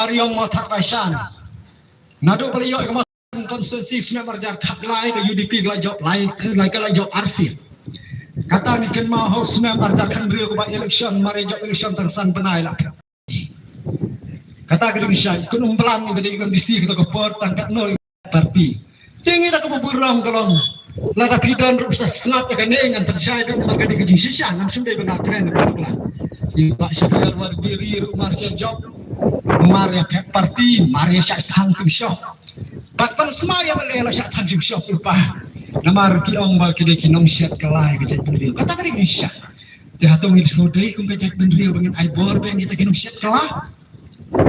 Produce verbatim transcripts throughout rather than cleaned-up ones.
Ariong Mothar Rashan. Naduh ba la ïoh ka Mothar constituency snem arhajar khatlai ka U D P ka la jop lai, lai ka la jop arsien. Kata ngi kynmaw ha u snem arhajar khathynriew kaba election, mar ïa jop election tang san bnai la. Kata ka dei shai, kun ym blan ïa ka dei ka M D C kata ka por tang katno party. Te ngi da kaba burom ka long, lada phi don ruh sa sngap ïa kane ngan pynshai beit namar ka dei ka jingshisha, ngam shym dei ba nga kren ïa ka dei ka. I Bah Shakliar Warjri ruh mar sha jop, mar ïa phet party, mar ïa shah thang tu shop. Bad pynsma ïa ba leh la shah thang tu shop ruh pa. Namar ki ong ba ki dei ki nongsiat kylla ïa ka jaitbynriew. Kata ka dei ka jingshisha. Te hato ngi shu dei kum ka jaitbynriew ba ngin ai bor biang kita ki nongsiat kylla?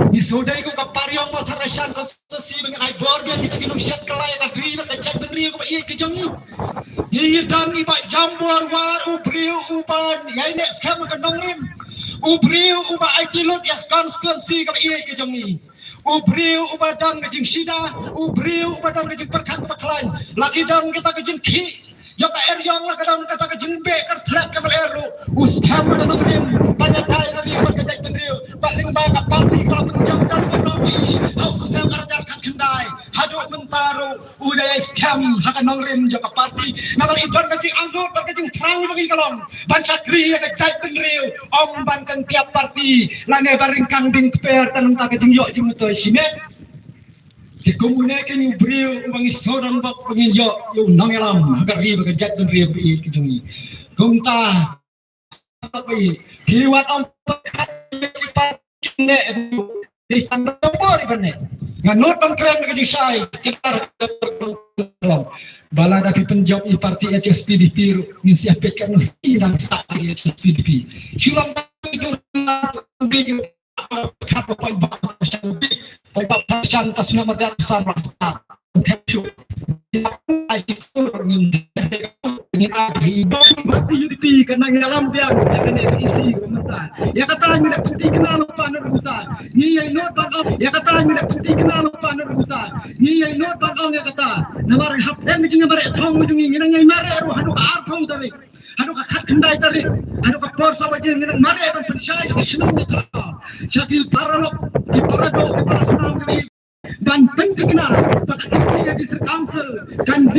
Ngi shu dei kum ka Pariong Mothar Rashan constituency ba ngin ai bor biang kita ki nongsiat kylla ïa ka ri bad ka jaitbynriew kaba ïeit ka jong ngi? Ngi ïa don i Bah Jambor War, u briew uba ïaineh skhem ha ka nongrim, u briew uba aiti lut ïa ka constituency kaba ïeit ka jong ngi. U briew uba don ka jingshida, u briew uba don ka jingpyrkhat kaba khlaiñ. La ki don kita ka jingkhih jong ka eriong, la ka don kata ka jingbeh kyrthlep jong ka er ruh, u skhem ha ka nongrim ban ïada ïa ka ri bad ka jaitbynriew. Bad lyngba ka party ka la pynjop don burom ïa i ha u snem arhajar khatkhyndai haduh mynta ruh u dei skhem ha ka nongrim jong ka party. Namar i don ka jingangnud bad ka jingthrang jong i ka long ban shakri ïa ka jaitbynriew, ym ban kyntiap party lane ban ryngkang ding kper tang namar ka jingïoh jingmyntoi shimet. Te kum une keiñ u briew uba ngi sngewdon bok ba ngin ïoh ïa u nongïalam ha ka ri bad ka jaitbynriew ba ïeit ka jong ngi. Kumta ba ïeit, phi wat ong ba ki party ne, ki party bor ban ne. Nga nud ban kren ka jingshai, ki party ba lada phi pynjop i party H S P D P ruh ngin sa peit katno shisha dang sah ïa H S P D P. Shu long ta ki dur na ki dur. Khat ba paidbah Pharshan, paidbah Pharshan ka sngewmat ïa ka san ba sa. Thank you. Ïa, ai shi sur ngin, ngin ai ba U D P ka nang ïalam biang ïa kane ka issue mynta. Ïa kata ngi la pynthikna lypa na mynta. Ngi ïa nud ban ong ïa kata, ngi la pynthikna lypa na mynta. Ngi ïa nud ban ong ïa kata. Namar hapdeng ka jingïamareh thong jong ngi, ngi nang ïamareh ruh haduh ka arphew tarik. Haduh ka khatkhyndai tarik, haduh ka por saw baje ngi nang mareh ban pynshai ïa ka shnong ïa ka. Sha ki paralok, ki paradoh, ki parasnam jong ngi. Ban pynthikna ba ka M C A District Council kan ri